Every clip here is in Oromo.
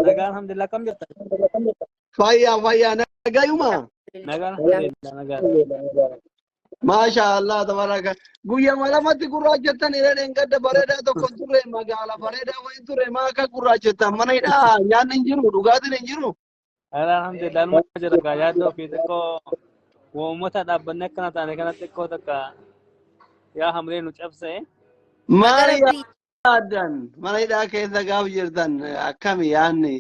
Nagaa alhamdulillah, kam jirta? Fayyaa fayyaa, nagayuma. Nagaa alhamdulillah, nagaa. Maasha Allah, tabaraka. Guyyaa lamatti gurraachattan irra gadda bareedaa tokko turre, magaala bareedaa wayii ture, maa akka gurraachattan? Mana hidhaa nyaanni hin jiru, dhugaatiin hin jiru. Alhamdulillah, numa jira gaa, yaaddoo fi xiqqoo uummata dhaabbannee akkana taane kana xiqqoo takka yaa hamlee nu cabse. Maali yaaddan mana hidhaa keessa gaaf jirtan? Akkami yaadni,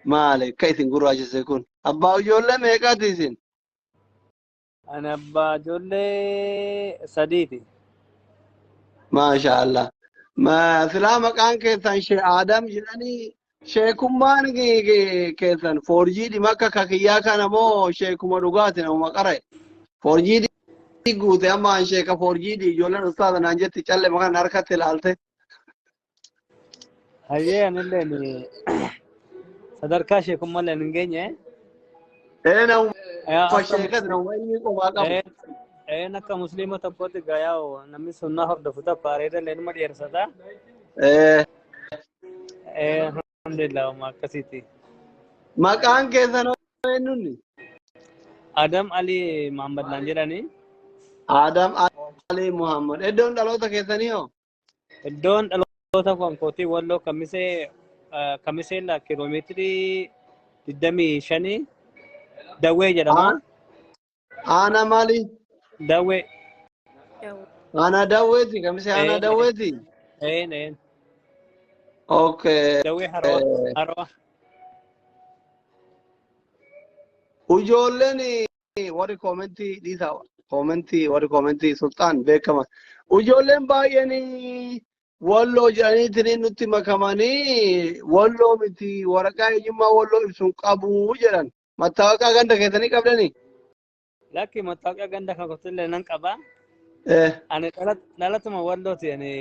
maali akka isin gurraachise kun? Abbaa ijoollee meeqaati isin? Ani abbaa ijoollee sadiiti. Maasha Allah. Silaa maqaan keessan Shee Aadam jedhanii, sheekummaan keessan forged makka kakiyyaa kana moo sheekuma dhugaati, namuma qara'e? Forged guute amma an sheeka forged, ijoolleen ustaaza naan jetti calle makan harkatti ilaalte. Hayyee, anillee sadarkaa sheekummallee hin geenye. Ee, namuma sheekati, namuma ilmi qomaa qabu. Een, akka musliima tokkotti gayaa'u namni sunnaa hordofu tokko areeda illee numa dheersata. Ee, alhamdulillah, uma akkasiiti. Maqaan keessan eenyunni? Adam Ali Muhammad naan jedhani. Adam Ali Muhammad. Iddoon dhaloota keessanii hoo? Iddoon dhaloota kootii Walloo Kamisee, Kamisee la kiiloomeetirii 25, Dawwee jedhama. Aanaa maali? Dawwee. Aanaa Dawweeti, Kamisee aanaa Dawweeti. Een een. Okay. Dawwee Haroo Haroo. Ijoolleen warri koomentii dhiisaa, koomentii warri koomentii sulxaan beekama. Ijoolleen baay'een Walloo jedhaniitiin nutti makamanii, Walloo miti, waraqaa eenyummaa Walloo ibsuun qabu jedhan. Mattaawaqaa ganda keessanii qabdanii? Lakki, mattaawaqaa ganda kan kottillee nan qaba. Ani dhalatuma Wallooti. Ani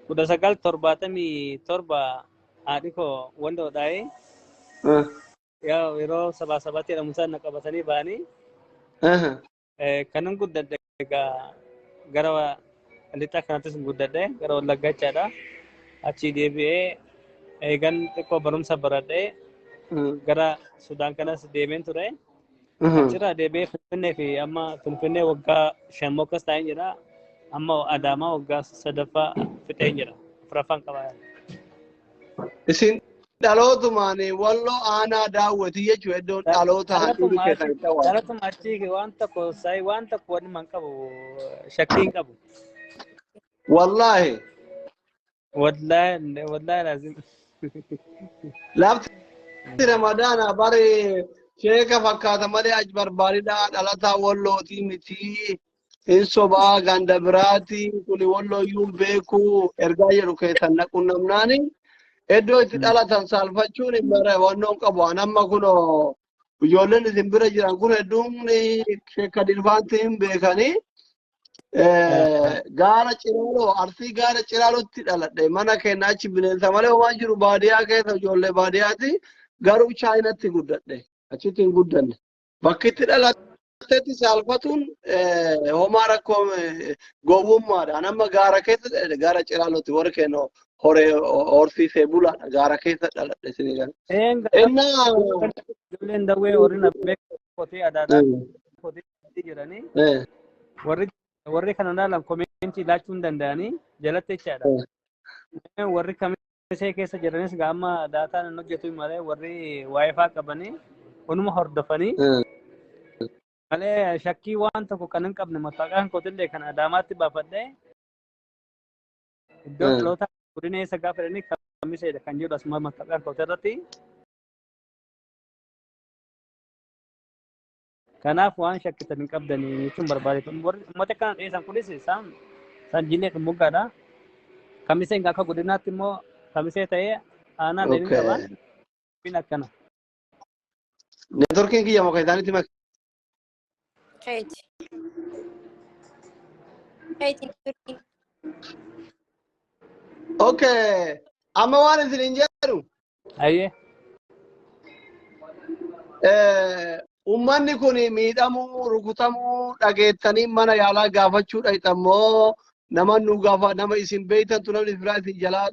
1977 haadhi koo Walloodhaayi. Yaa, yeroo sabaa sabaatti jedhamu isaan na qabatanii ba'anii. Kanan guddadhe egaa gara lixa kanattis guddadhe, gara Wallaggaa jechaadha. Achii deebi'ee eegan xiqqoo barumsa baradhee gara Sudaan kanas deemeen ture. Achirraa deebi'ee Finfinnee fi amma Finfinnee waggaa 5 mokkas taa'een jira. Amma Adaamaa waggaa sadaffaa fixeen jira. Afuraffaan qabaa. Isin dhalootumaan Walloo aanaa Daawwati jechuudha, iddoon dhaloota handhuurri keessan itti awwaalan. Dhalatuma achii, waan tokko sa'i waan tokko wanni man qabu, shakkii hin qabu. Wallaahi. Wallaahi, wallaahi laazim. Lafti Ramadaana bari sheeka fakkaata malee aj barbaadidha, dhalataa Wallootii miti. Hin sobaa, ganda biraati kuni, Wallooyyuu hin beeku ergaa jedhu keessan naquun namnaani iddoo itti dhalatan saalfachuun hin mara wannoon qabu. An amma kunoo ijoolleen isin bira jiran kun hedduun sheeka Dilfaanti hin beekanii. Gaara Ciraaloo, Arsii gaara Ciraalootti dhaladhe. Mana keenya achi bineensa malee homaa jiru, baadiyyaa keessa, ijoollee baadiyyaati. Garuu Chaayinatti guddadhe, achitti hin guddanne. Bakki itti dhalattetti saalfatuun homaa rakkoo gowwummaadha. An amma gaara keessa dhaladhe, gaara Ciraalootti, warri keenya horee horsiisee bulaadha, gaara keessa dhaladhe isinii gala. Innaa Ijoolleen Dawwee warri na beeku kotee adaadaa kotee jiranii warri kana ilaalan komeentii laachuu hin danda'anii jalatti jechaadha. Warri Kamisee keessa jiranis amma daataan hin hojjetu malee, warri WiFi qabanii onuma hordofanii malee, shakkii waan tokko kan hin qabne, mattaaqaan kootillee kan Adaamaatti baafadhee iddoo dhaloota godina eessa gaafa jedhanii Kamiseedha kan jedhu asuma mattaaqaan kootii irratti. Kanaaf waan shakkitan hin qabdanii jechuun barbaade. Warri uummata kana dheessan kunis isaan sanjiilee dhumuggaadha. Kamiseen akka godinaatti immoo Kamisee ta'ee aanaa deebiin qaba. Dubbiin akkana. Neetworkiin kiyya muka isaanitti maka. Keeti. Keeti networkiin. Okay. Amma waan isin hin jedhu. Ayyee. Uummanni kun miidhamuu, rukutamuu dhageettanii mana yaalaa gaafachuu dhayxan moo nama nu gaafa, nama isin beeytantu, namni biraa isin jalaa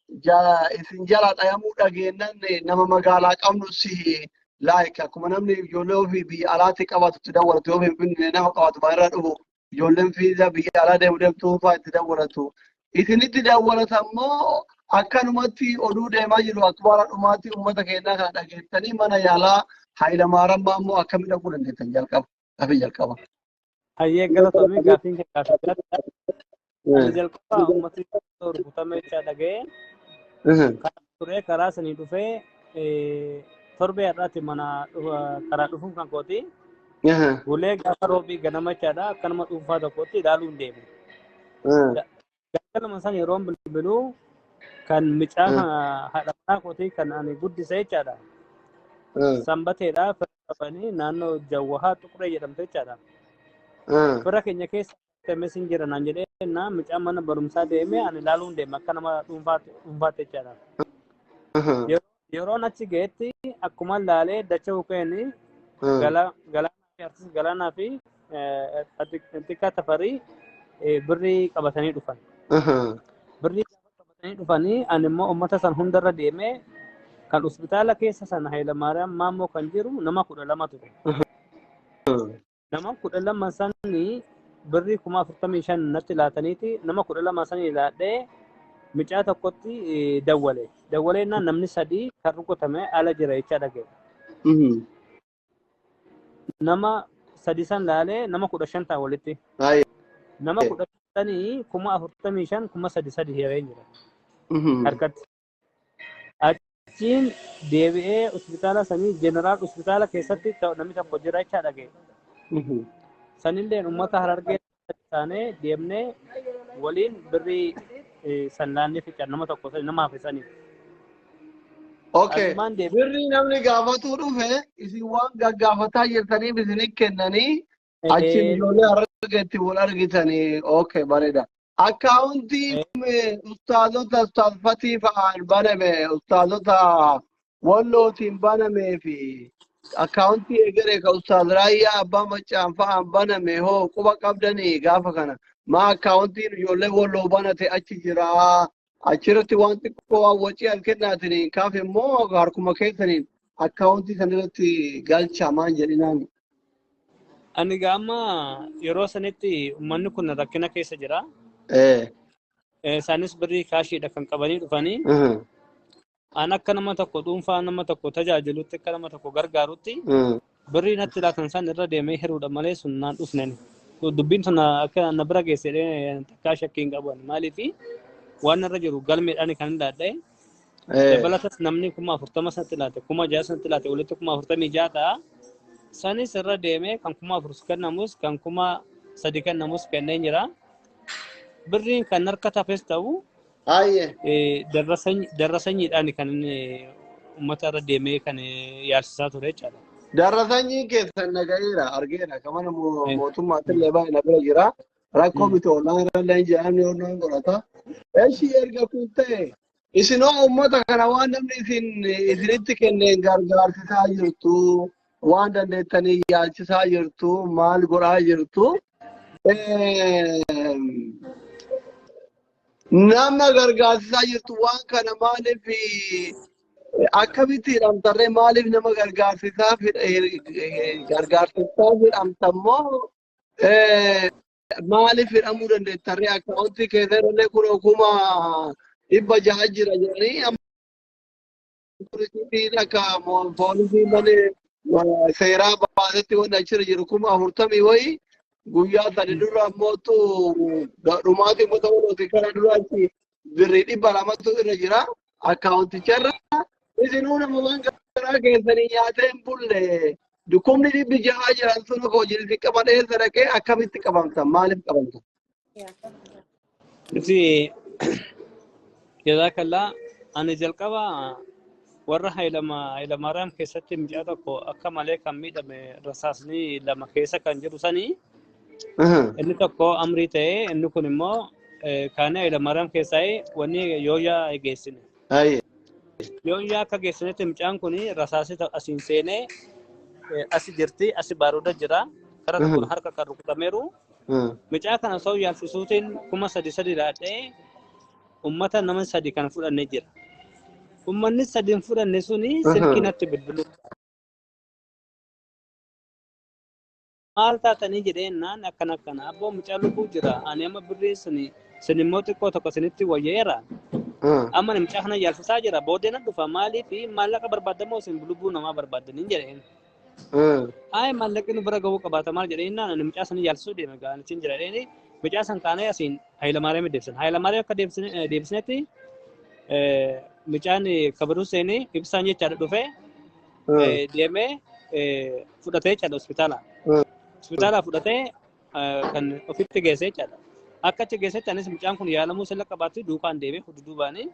Isin jala dhayamuu dhageennan nama magaalaa qabnu si like akkuma namni ijoollee ofii biyya alaatti qabatu itti dawwalatu, yoo Finfinnee nama qabatu baay'irraa dhufu, ijoolleen fiiza biyya alaa deemu deemtuu fa'aa itti dawwalatu. Isinitti dawwalata immoo akkanumatti oduu deemaa jiru akbaara dhumaatti uummata keenyaa kana dhageettanii mana yaalaa Hayilamaariyaam immoo akkamitti dhaquu dandeettan jalqaba? Gaaffii jalqaba. Hayyee, galatoomii, gaaffiin kee gaaffii gaariidha. Ani jalqaba uummatni rukutame jechaa dhaga'ee karaa turee karaa sanii dhufee torbee har'aatti mana karaa dhufuun kan kooti. Bulee gaafa Roobii ganama jechaadha akkanuma dhuunfaa tokkotti ilaaluu hin deemu. Galgaluma san yeroon bilbiluu kan micaa haadha manaa kootii kan ani guddise jechaadha. Sanbateedha fira qabanii naannoo Jawwahaa Tuquree jedhamtu jechaadha. Fira keenya keessa temesin jira naan jedhee na micaan mana barumsaa deeme ani ilaaluu hin deeme akka nama dhuunfaatti jechaadha. Yeroon achi ga'etti akkuma laalee dacha bukeeni Galaanaa fi artist Galaanaa fi Xiqqaa Tafarii birrii qabatanii dhufan. Birrii gaafa qabatanii dhufanii ani immoo uummata san hundarra deemee kan hospitaala keessa sana Hayilamaariyaam Maammoo kan jiru nama 12 ture. Nama 12 sanii birrii 45,000 natti laataniiti nama 12 sanii laadhee micaa tokkotti dawwale. Dawwaleennaan namni sadii kan rukutame ala jira jechaa dhagaye. Nama sadi san laalee nama 15 ta'a walitti. Nama 15 45,000 3,000 hiree jira harkatti. Achiin deebi'ee hospitaala sanii jeneraal hospitaala keessatti namni tokko jira jechaa dhagaye. Sanilleen uummata Harargee taanee deemnee waliin birrii san laannee fican nama tokko nama hafe saniif. Okay. Asumaan deebi'ee Birrii namni gaafatuu dhufe isin waan gaggaafataa jirtaniif isinit kennanii achiin ijoollee Harargeetti wal argitanii. Okay, bareeda. Akkaawuntii ustaazota Ustaaz Fatii fa'aan baname, ustaazota Wallootiin banamee fi akkaawuntii egeree ka Ustaaz Raayyaa Abbaa Maccaan fa'aan baname hoo quba qabdanii? Gaafa kana maa akkaawuntiin ijoollee Walloo banate achi jira, achirratti waan xiqqoo waan wacii as kennaatiin kaaf immoo harkuma keessaniin akkaawuntii sanirratti galchaa maan jedhinaan? Ani gaama yeroo sanitti uummanni kun rakkina keessa jira. Isaanis birrii kaashiidha kan qabanii dhufanii. An akka nama tokko dhuunfaa nama tokko tajaajilutti, akka nama tokko gargaarutti birrii natti laatan san irra deemee hiruudha malee sun naan dhufnen. Dubbiin sun akka na bira geesse takkaa shakkii hin qabu. Maaliif waan irra jiru galmeedhaan kan hin laadhee. Dabalatas namni 40,000 sanatti laate, 6,000 sanatti laate, walitti 46,000 ta'a. Sanis irra deemee kan 4,000 kennamus kan 3,000 kennamus kennee jira. Birriin kan harka tafes ta'u darrasanyiidhaan kan inni uummata irra deemee kan yaalsisaa ture jechaadha. Darrasanyiin keessan naga'eera, argeera, kamana mootummaatti illee baay'ee na bira jira. Rakkoo miti, ollaan irra illee jedhamni ollaan godhata. Eshi, erga kun ta'e isinoo uummata kana waan namni isin isinitti kenneen gargaarsisaa jirtu, waan dandeettanii yaalchisaa jirtu, maal godhaa jirtu. Nama gargaarsisaa jirtu, waan kana maaliif akkamitti hidhamtarree? Maaliif nama gargaarsisaa gargaarsisaa hidhamtammoo maaliif hidhamuu dandeettarree? Akkaawuntii keessa illee kun 600,000 jira jedhanii amma poolisiin akka poolisii malee seeraa baasetti wanni achirra jiru 40,000 wayi. Guyyaa sadi dura ammootu dhumaatii uummata Oromooti kana dura achi birrii 200tu irra jira akkaawunticharra. Isinuu nama waan garaa keessanii nyaatee hin bulle 600,000 jiran sun hojii isin qaban eessa dhaqee? Akkamitti qabamtan? Maaliif qabamtan? Nuti jazaakallaa, ani jalqaba warra Hayilamaariyaam keessatti mucaa tokko akka malee kan miidhame rasaasni lama keessa kan jiru sanii inni tokko amrii ta'ee inni kun immoo kaanee Hayilamaariyaam keessaa wanni Yooyyaa geessine. Yooyyaa akka geessinetti mucaan kun rasaasni asiin seenee asi jirti, asi baaruda jira, kara tokkoon harka kan rukutameeru. Mucaa kana osoo yaalchisuutiin 3,000 3,000 laadhee Uummata nama sadi kan fudhannee jira. Uummanni sadi fudhanne suni silkii natti bilbilu. Maal taatanii jedheen naan akkana akkana abboo mucaa lubbuu jira ani amma birrii suni sun immoo xiqqoo tokko sinitti wayyeera. Amma ani mucaa kana yaalchisaa jira booddee na dhufa maaliif maallaqa barbaadamoo isin lubbuu namaa barbaaddanii jedheen. Ay maallaqni nu bira gahuu qabaata maal jedheen naan ani mucaa sana yaalchisuu deeme gaanitiin jira jedheen mucaa san kaanee asiin Hayilamaariyaam deebisan. Hayilamaariyaam akka deebisnetti mucaan kabaduu seenee ibsaan jechaadha dhufee deemee fudhatee jechaadha hospitaala. Hospitaala fudhatee kan ofitti geessee jechaadha. Akka achi geessetti anis mucaan kun yaalamuu sila qabaatu duukaan deemee duubaanii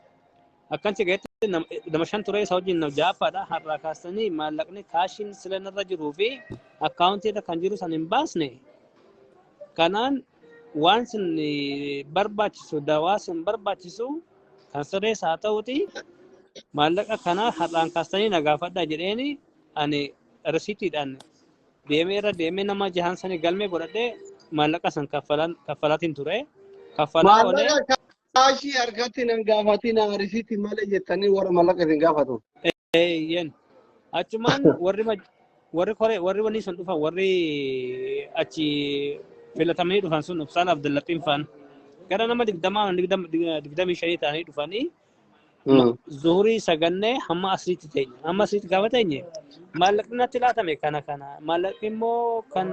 akka achi geessetti nama shan ture isa wajjin ja'affaadha. Har'aa kaasanii maallaqni kaashiin sila irra jiruu fi akkaawuntii irra kan jiru san hin baasne. Kanaan waan sin barbaachisu dawaa sin barbaachisu kan sirrees haa ta'uti maallaqa kana har'aan kaastanii na gaafadhaa jedheeni ani risiitiidhaan deemee irra deemee nama jahan sanii galmee godhadhee maallaqa san kaffalaatiin ture. Kaffalaa oolee. Maallaqa kaashii harkatti nan gaafatin risiitii malee jettanii warra maallaqa isin gaafatu. Eeyyen. Achumaan warri warri koree warri wanni sun dhufan warri achi filatamanii dhufan sun Ibsaan Abdullaxiin faan gara nama 20, 25 ta'anii dhufanii zuhurii sagannee hamma asriitti teenye. Hamma asriitti gaafa teenye maallaqni natti laatame kana kana maallaqni immoo kan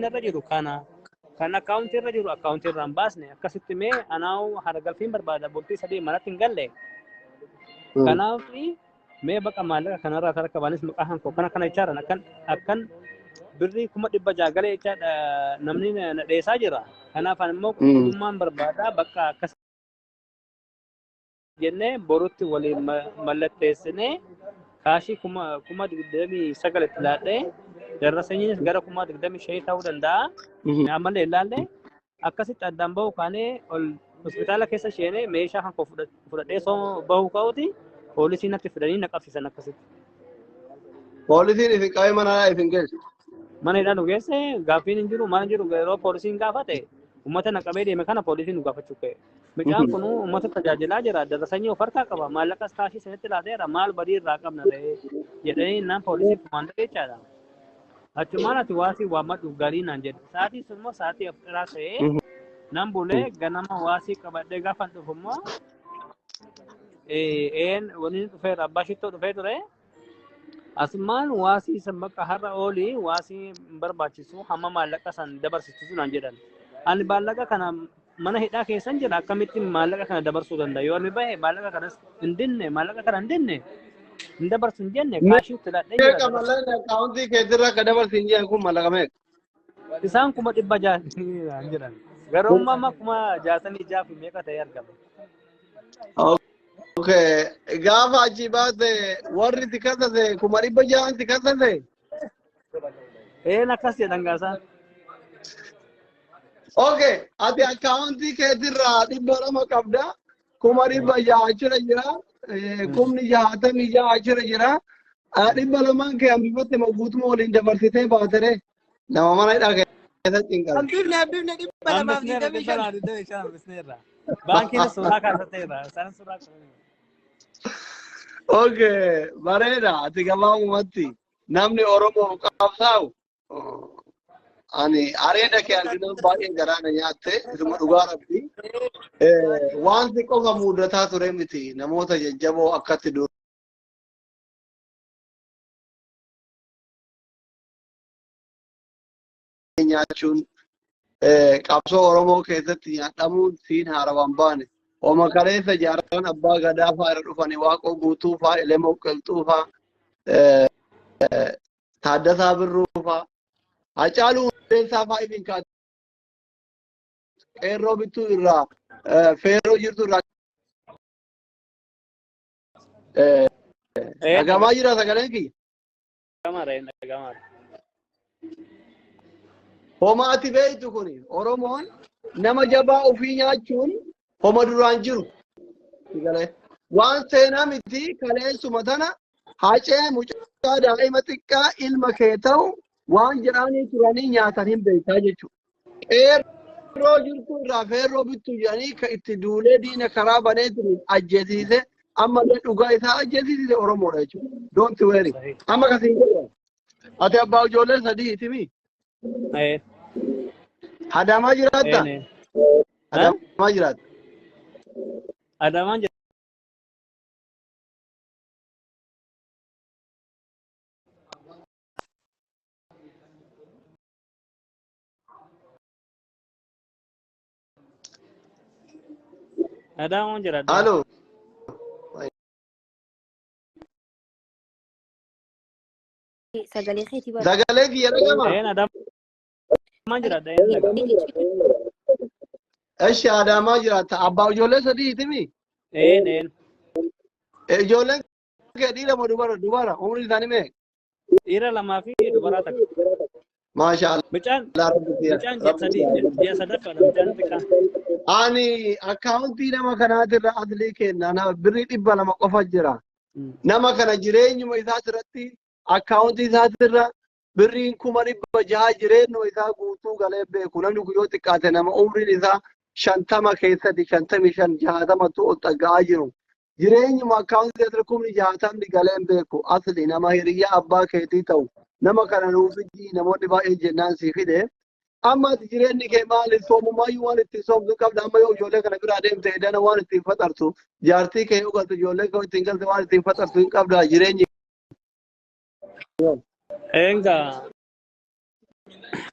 irra jiru kana kan akkaawuntii irra jiru akkaawuntii irraa hin baasne akkasitti mee anaawu haragalfiin barbaada bultii 3 manatti hin galle. Kanaaf mee baqa maallaqa kanarraa tarka baanis maqaa hankoo kana kana jechaadhaan akkan akkan birrii 600,000 galee jechaadha namni na dheessaa jira. Kanaaf ani immoo qulqullummaan barbaada bakka akkas jennee borutti waliin mallatteessinee kaashii 29,000 itti laadhee darrasanyiinis gara 25,000 ta'uu danda'a. Ammallee ilaalle akkasitti addaan bahu kaanee ol hospitaala keessa seenee meeshaa kan koo fudhadhee soo bahu ka'uti poolisii natti fidanii na qabsiisan akkasitti. Poolisiin isin qabee mana isin geessu. Mana hidhaa nu geesse gaaffiin hin jiru maal hin jiru yeroo poolisiin gaafate uummata na qabee deeme kana poolisiin nu gaafachuu ka'e. Mucaan kun uummata tajaajilaa jira darrasanyii of harkaa qaba maallaqas kaashii sanitti laateera maal badii irraa qabna ta'ee jedhanii naan poolisii kumaandara jechaadha. Achumaan ati waasii waammadhu galii naan jedhe. Sa'aatiin sun immoo sa'aatii afxiraa ta'ee nan bulee ganama waasii qabadhee gaafa dhufu immoo een waliin dhufeera abbaa shittoo dhufee ture. Asumaan waasii san bakka har'a oolii waasii hin barbaachisu hamma maallaqa san dabarsitu naan jedhan. Ani maallaqa kana mana hidhaa keessan jira akkamitti maallaqa kana dabarsuu danda'a? Yoo ani bahe maallaqa kanas hin dinne maallaqa kana hin dinne hin dabarsu hin jenne kaashii itti ladhee jira Meeqa dabarsu. mallaqni akkaawuntii keetirraa akka dabarsi hin jedhan kun mallaqa meeqa? Isaan 600,000 jedhan. Garuu amma 66,000 fi meeqa ta'ee argama. Okay. Gaafa achi baate warri si kasase 600,000 si kasase. Een akkas jedhan gaasaan. Okay. Ati akkaawuntii keetirraa 200 qabda. 600,000 achirra jira. 66,000 achirra jira. 200n kee hambifatte guutuma waliin dabarsitee baatere. Nama mana hidhaa keessatti hin qabu. Hambifne hambifne dhibba lamaaf Hambisneerra digdamii dhibba shan. lama digdamii shan hambisneerra. Baankiin suuraa kaasateera. Isaan suuraa kaasanii. Okay, bareeda. Ati gabaabumatti namni Oromoo qabsaa'u ani areeda kee arginaan baay'ee garaa na nyaatte isuma dhugaa rabbi. Wanti qofa mudataa ture miti namoota jajjaboo akkatti dur nyaachuun qabsoo Oromoo keessatti nyaadhamuun siin haarawaan baane. Oma kaleessa jaaraan abbaa gadaa fa'aa irra dhufanii Waaqoo Guutuu fa'aa Elemoo Qilxuu fa'aa Taaddasaa Birruu fa'aa Hacaaluu Hundeessaa fa'aa ibin qeerroo bittuu irraa feeroo jirtu irraa dhagamaa jira sagaleen kiyya. Dhagamaadha dhagamaadha. Homa ati beektu kuni Oromoon nama jabaa ofii nyaachuun homa duraan jiru. Waan seenaa miti kaleessuma tana Hacee mucaa daa'ima xiqqaa ilma kee ta'u waan jedhanii turanii nyaatan hin beektaa jechuudha. Feerroo jirtu irraa feerroo bittu jedhanii ka itti duulee diina karaa baneetiin ajjeesiise, ammallee dhugaa isaa ajjeesiise Oromoodha jechuudha. Don't worry. Sahih. Amma kasiin godha. Ati abbaa ijoollee sadii timi. Eh, Adaamaa jiraatta? eh, eh. Adaamaa jiraatta? Adaamaan jira. Adaamaan jiraadha. Halo. Sagalee keetii bara. Sagalee kiyya dhagama? Eh, Adaamaan jiraadha. Eh, dhagaa. Eshi, Adaamaa jiraatta. Abbaa ijoollee sadii timi. Eh, eh. Ijoolleen kee dhiira moo dubara? Dubara. Umriin isaanii meeqa? Dhiira lamaa fi dubara takka. Maasha Allah. Mucaan Rabbi siya. mucaan ji'a 3, ji'a sadaffaadha mucaan xiqqaan. Ani akkaawuntii nama kanaatirra aslii kenna. Na birrii 200 qofa jira. Nama kana jireenyuma isaatirratti akkaawuntii isaatirra birriin 600,000 jireenyuma isaa guutuu galee beeku. Namni kun yoo xiqqaate nama umriin isaa 50 keessatti, 55, 60tu ol xagga'aa jiru. Jireenyuma akkaawuntii isaatirra 60,000 galee beeku. Asli nama hiriyyaa abbaa keetii ta'u. Nama kana nuuf fidii namoonni baay'een jennaan sii fide. Amma ati jireenyi kee maali? Soomumaayyuu waan ittiin soomtu qabda. Amma yoo ijoollee kana biraa deemte edana waan ittiin faxartu. Jaartii kee yoo galte, ijoollee kee ittiin galte, waan ittiin faxartu hin qabda jireenyi. Enga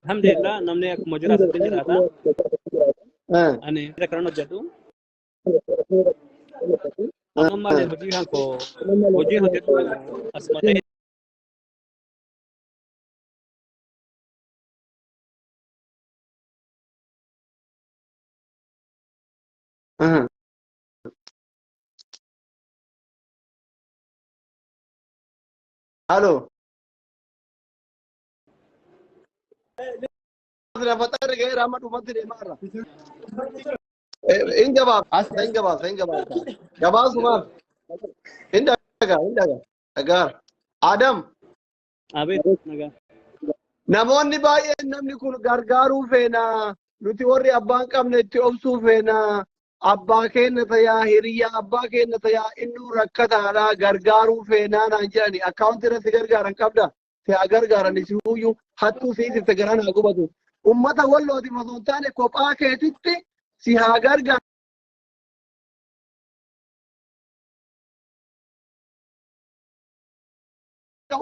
alhamdulillah, namni akkuma jiraatutti jiraata. Ani kanan hojjedhu. Amma ammallee hojii kan koo hojii hojjedhu asuma ta'e. Halo. Faxarri ga'eera, amma dhumatti deemaa irra. Hin gabaabsa, hin gabaabsa, hin gabaabsa. Gabaasumaaf. Hin dhagaa, hin dhagaa. Dhagaa. Adam. Abeet, nagaa. Namoonni baay'een namni kun gargaaruu feena. Nuti warri abbaan qabne itti obsuu feena. Abbaa keenya tayaa, hiriyyaa abbaa keenya tayaa, inni rakkataadha, gargaaruu feenaa naan jedhani. Akkaawuntii irratti gargaaran qabda. Si haa gargaaran, si huyyuu hattuu siisifte garaan haa gubatu. Ummata Wallootiif osoo hin taane kophaa keetitti si haa gargaaran.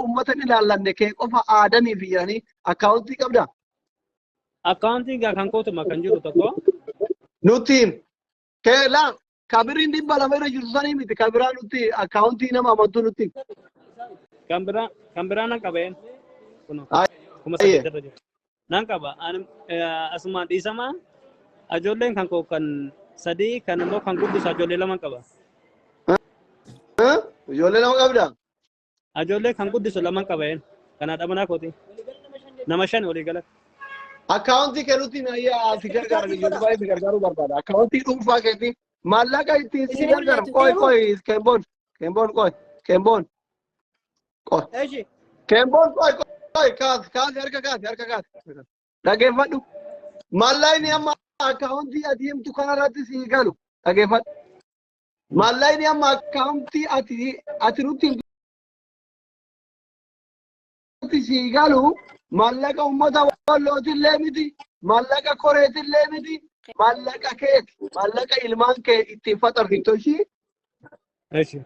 Ummata hin ilaallanne kee qofa aadanii fi jedhanii akkaawuntii qabda. Akkaawuntiin gaa kan kootuma kan jiru tokko. Nuti kee laa kabiriin 200 irra jirtu sanii miti, kabiraa nuti akkaawuntii nama amantuu nuti. Kan biraa nan qabeen. Kunoo kuma Ayyee. saddeet irra jiru. Nan qaba. Ani asumaan dhiisamaa. Ijoolleen kan koo kan sadii, kan immoo kan guddisu ijoollee lama qaba. Ijoollee lama qabda. Ijoollee kan guddisu lama qabeen. Kan haadha manaa kooti. Nama shan walii galatti. Akkaawuntii kee nuti ayyaa si gargaaran, ijoollee baay'ee si gargaaruu barbaada. Akkaawuntii dhuunfaa keetii maallaqa ittiin si Isin gargaaran. mul'atu Qoy deemu? qoy, Kemboon, Kemboon, qoy, Kemboon, qoy. Eshi. Kemboon, qoy qoy, kaasi kaasi, harka kaasi, harka kaasi. Dhageeffadhu. Maallaqni amma akkaawuntii ati himtu kanarratti sii galu. Dhageeffadhu. Maallaqni amma akkaawuntii ati nutti himtu sii galu maallaqa uummata Wallootillee miti, maallaqa koreetillee miti, maallaqa keeti, maallaqa ilmaan kee ittiin faxarsitu ishii. Eshi.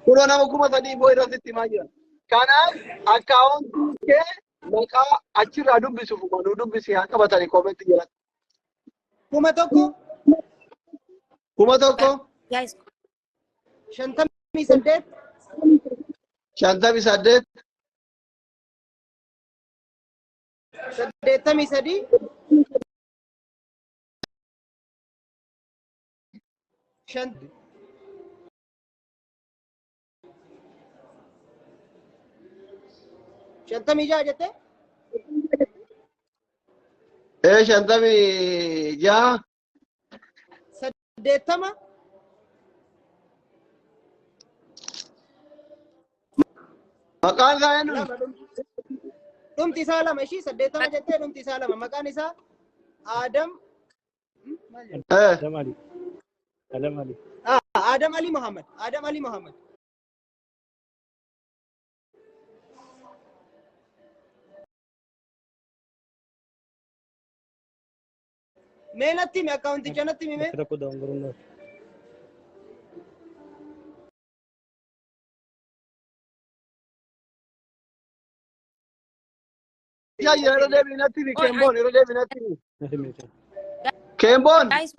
Kunoo nama 3,000 boo irratti itti himaa jira. Kanaaf akkaawuntii kee maqaa achirraa dubbisuuf nu dubbisi, haa qabatanii koomentii jalatti. 1000. 1000. Guys, 58. 58. 83. 5. 56 jette? Ee, 56. 80. Maqaan isaa eenyu? Lama dhumti. Dhumti isaa lama ishii 80 jettee, dhumti isaa lama, maqaan isaa Adam maal jedhama? Adam Ali. Adam Ali. Ah, Adam Ali Muhammad. Adam Ali Muhammad. Mee natti himi, akkaawunticha natti himi mee. Bakka tokko dogongoruun oolu. Yaa yeroo deebii natti himi Keemboon, yeroo deebii natti himi. Natti himi. Keemboon. Guys,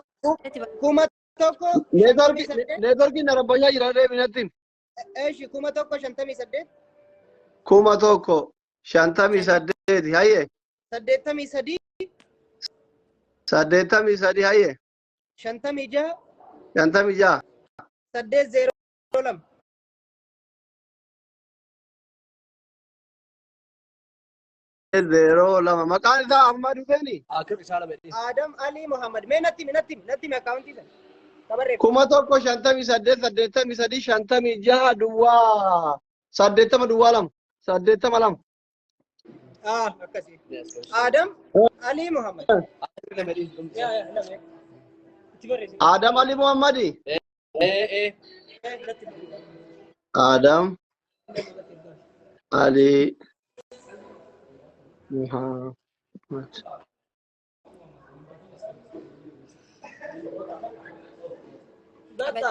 1058. Neetworkiin darabbayyaa jira, deebii natti himi. Eeshi, 1058. 1058, hayyee. 83. 83, hayyee. 56. 56. 802. 02. Maqaan isaa Ahmad Huseeni. Adam Ali Muhammad. Mee natti himi, natti himi, natti himi akkaawuntii sana. Kabarreef. 1058 83 56 duwwaa 80 duwwaa 2 80 2. Ah, akkasii. Adam Ali Muhammad. Yaa yaa lame. Itti barreessi. Adam Ali Muhammadi. Eh, natti himi. Adam Ali Muhammad. Bakka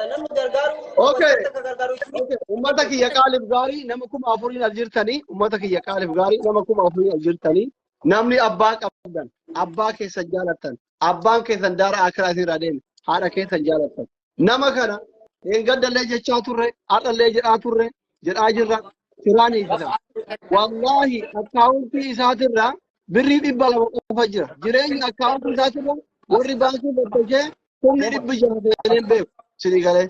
namni gargaaru Okay. wantoota akka gargaaru jechuudha. Okay. Uummata kiyya qaaliif gaarii, nama 4000 as jirtanii, uummata kiyya qaaliif gaarii, nama 4000 as jirtanii, namni abbaa qabdan, abbaa keessan jaalattan, abbaan keessan daara akiraa isinirraa deeme, haadha keessan jaalattan, nama kana hin gaddallee jechaa turre, har'allee jedhaa turre, jedhaa jirra, firaan hiikisan. Wallaahi, akkaawuntii isaatirraa birrii 200 qofa jira. Jireenya akkaawuntii isaatirra warri baankii babbashee 600,000 seeneen beeku sinii galee.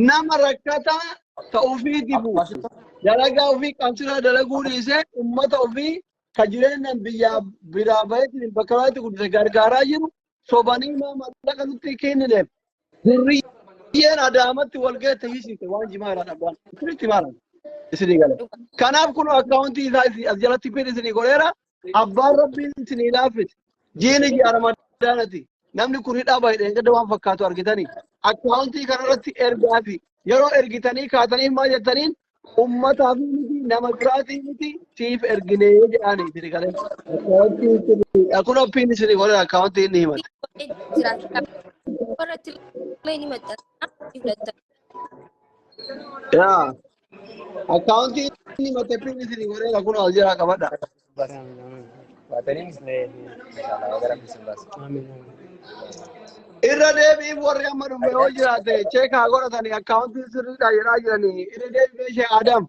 Nama rakkataa ta ofii dibu, dalagaa ofii qabsiraa dalaguu dhiisee, ummata ofii ka jireenyaan biyyaa biraa baheetiin bakka biraatti guddise gargaaraa jiru sobanii maa maallaqa nutti kennineef hurriyyeen Adaamatti wal geette hiisiite waan jimaa irraa dhabdaan sirriitti maala isinii gale. Kanaaf kun akkaawuntii isaa as jalatti pin isinii godheera. Abbaan Rabbiin isinii laaffise. Jiini ji'a Ramadaanati. Namni kun hidhaa baay'ee gadda waan fakkaatu argitanii. Akkaawuntii kanarratti ergaa fi yeroo ergitanii kaatanii maal jettaniin, ummataaf miti, nama biraatii miti, siif erginee jedhaanii isinii galee. Akkaawuntii kun pin isinii godheera, akkaawuntii inni himate. Irratti illee ni maxxansa. Fudhatta. Yaa. Akkaawuntii inni himate pin isinii godheera, kun as jalaa qabadha. Amiin. Irra deebiif warri amma dhufe yoo jiraate check haa godhatanii, akkaawuntii sirriidha jedhaa jiranii. Irra deebi'ee ishee Adam.